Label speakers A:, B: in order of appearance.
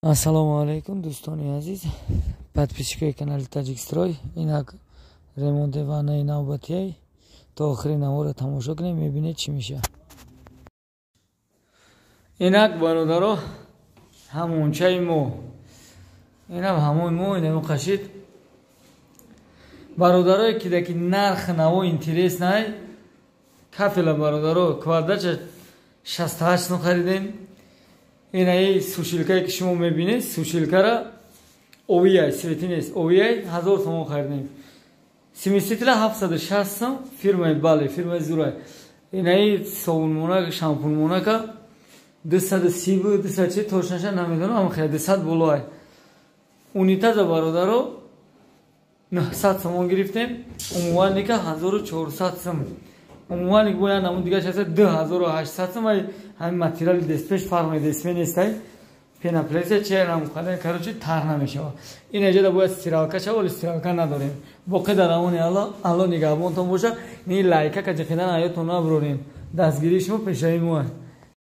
A: Ассалому алайкум, дӯстони азиз, подписчикои канали Таҷикстрой. Инак, ремонти ваннаи навбатияй. То охири наворро тамошо кунем, мебинед, чӣ мешавад. Инак, бародаро, ҳамончаи мо, инам ҳамон мо, инаму қашид. Бародарое ки даки нарх наво интерес най, кафела, бародаро, квадратча 68 сум харидем. Инаи сушилкае, ки шумо мебинед, сушилкара овияй, свети нест, овияй, 1000 сомон харидем. Смесителя 760 сум, фирмаи Бале, фирмаи зурай. Инаи совунмонак, шампунмонака 230 буд, дусад чи точноша намедонам, ама хеле 200 болоай. Унитаза, бародаро, 900 сомон гирифтем. Умывальника 1400 сум. Умывальник бояд намуд дигаш ҳаста, 2800 сум. Ай ҳамин материали деспеш фарқ, десме нестай, пеноплексия чи намухада, короче, тар намешава. Ин эҷода бояд стиралка шава, вале стиралка надорем. Боқӣ дар амони Алло, Алло нигаҳбонтон боша. Ни лайка каҷиқидан аётон наброрем. Дастгирии шумо пешаи мо.